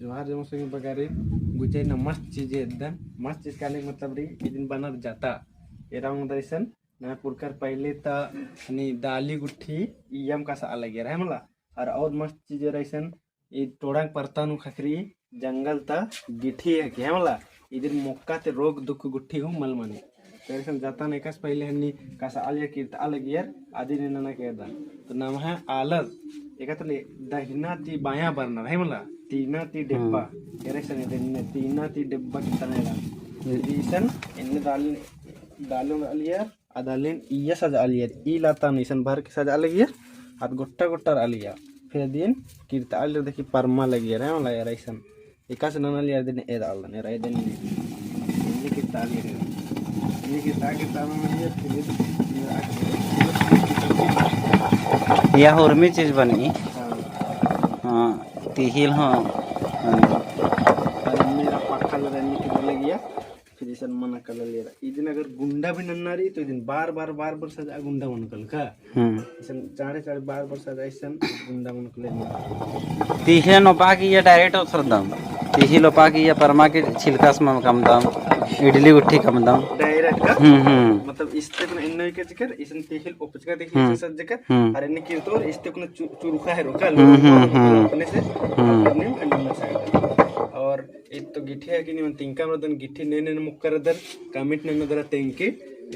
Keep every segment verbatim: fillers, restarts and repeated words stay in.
जोहार जम्मो संगी बगारी। गुचा इन्ना मस्त चीज एदन, मस्त चीज कहने का मतलब रई, इदिन बअनर जाता। एरा ओंगदर इसन, ना पुरकर पहले ता हनी दाली गुट्ठी इयम कासा अलग एरा है मला। और, और मस्त चीज एरा इसन, ई टोड़ांग परता नू ख़क्खरई, जंगल ता गिट्ठी है कि है मला। इदिन मोक्का ती रोग दुख गुट्ठी हूँ मल मनी। तो इसन जाता ना एकासे पहले हनी कासा आलियर किर्ता लगियर, अदिन नना के दा। तो नम्है आलर, एका तले दहिना ती बायां बरनर है मला, तीना ती डेब्बा, हम्म। एरा इसन इदिन तीना ती डेब्बा किर्ता ना एरा। हम्म। इदिन इसन एन्ने दाल, दाल आलियर, अदालिन इया सजा आलियर, ई लाता नू इसन भर के सजा आलियर, अद गोट्टा गोट्टा आलिया। फिर अदिन किर्ता आलियर देखी परमा लगियर, है मला एरा इसन। एकासे नना आलियर दिन एदा आलदन, एरा इदिन इन्ने किर्ता आलियर। इन्ने किर्ता, किर्ता नना आलियर, फिर इदिन या हुरमी चीज बनी। हाँ। हाँ, तिहिल हाँ। और मेरा पक्का लगा इन्ने किर्ता लगिया। फिर इसन मना कला लेरा। इदिन अगर गुंडा भी नन्ना रई, तो इदिन बार, बार, बार, बार सजा गुंडा मन कल का। हम्म। इसन चाड़े, चाड़े बार, बार सजा इसन गुंडा मन कल लेरा। तिहिल ओपा की या direct ओथरदम। तिहिल ओपा की या परमा की छिलकास मम कमदम। इडली गुट्ठी कमदम। Direct का? हम्म, हम्म। मतलब इस्ते कुना इन्नो के जिकर, इसन तिहिल ओपचका देखी हम्म। इसन सज्जकर, हम्म। और इन्ने किर्तोर इस्ते कुना चु-, चुरुखा है रोका, हम्म, हम्म, हम्म। अपने से, हम्म। अपने में अंडा साइड। और ईद तो गिट्ठी है कि निमन तिंका मरदन गिट्ठी ने ने मुक्कर दर, comment नना दरा तेंके।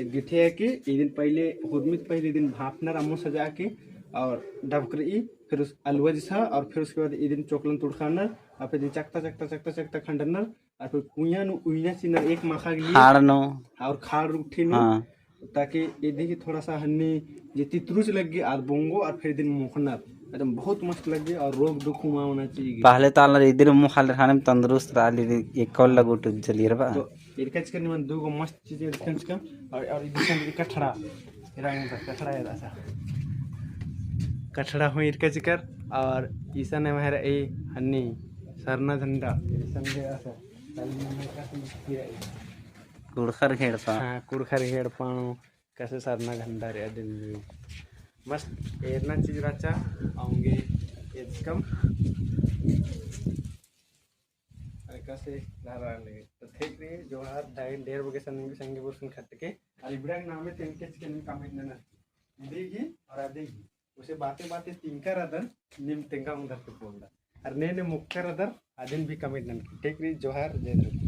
ईद गिट्ठी है कि इदिन पहले, हुरमित पहले इदिन भापनर अम्मो सजा के और डबकरई, फिर उस अलवा जिसा और फिर उसके बाद इदिन चोकलन तुड़खानर और फिर इदिन चकता, चकता, चकता, चकता खंडनर और फिर कुइया नू उइना चिनर एक माखा के लिए। खाड़ नू। और खाड़ रुट्ठी नू। हाँ। ताकि इदी की थोड़ा सा हन्नी जे तितरुच लग्गी आर बोंगो और फिर इदिन मोखनर एकदम बहुत मस्त लग्गी और रोग दुख हुमा होना चाहिए। पहले तो आलर इदिन मुँह खाली रहने में तंदुरुस्त रहा, लेकिन एक कॉल लगो टू चलिए रे बा। तो इरका चिकर निमन दू गो मस्त चीज इरका चिकर और, और इदिन कठड़ा, इरा कठड़ा है ऐसा। कठड़ा हूँ इरका चिकर और इसन हमारा ए हन्नी सरना झंडा, इसन के ऐसा। कुँड़ुख़र घेड़पा। हाँ, कुँड़ुख़र घेड़पा नू कसे सरना झंडा रई अदिन। मस्त एरना चीज रहचा, औंगे एचकम। अरे कसे लहरा लगे। तो ठीक रई, जोहार, दाइन ढेर बगे संगी, संगी बुरसन खटके। अरे इबड़ा के नामे तेंके चिकन comment नना। इदी ही और अदी ही। उसे बाते बाते तिंका रअदन, नीम तेंगा उंदर के बोलदा। अर ने ने मुक्कर रअदर, अदिन भी comment ननके। ठीक रई, जोहार, जय धर्म।